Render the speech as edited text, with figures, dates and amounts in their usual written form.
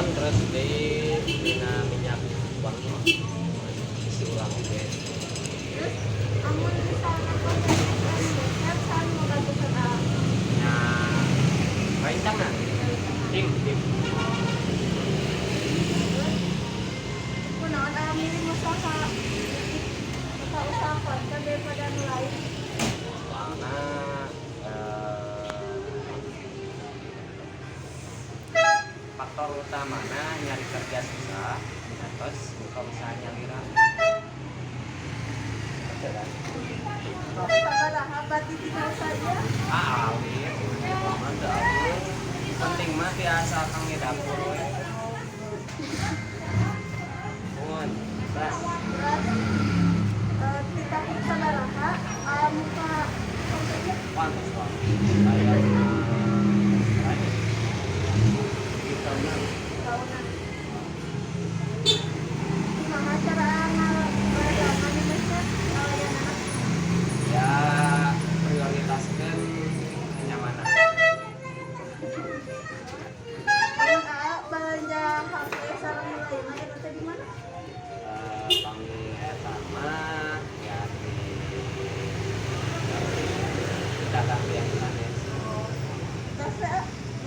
Terus di dina minyak wangi isi ulang oge. Terus amun misalnya konten geser, saha nu ngabantukeun ah? Nya, rencana tim tim. Terus kunaon ah milih usaha usaha konten daripada nu lain? Soalnya faktor utamana nyari kerja susah, terus buka usaha nyalira. Betul kan? Sabaraha berarti tinggal saja? Ah, awit mah teu atuh. Penting mah biasa kang di dapur we.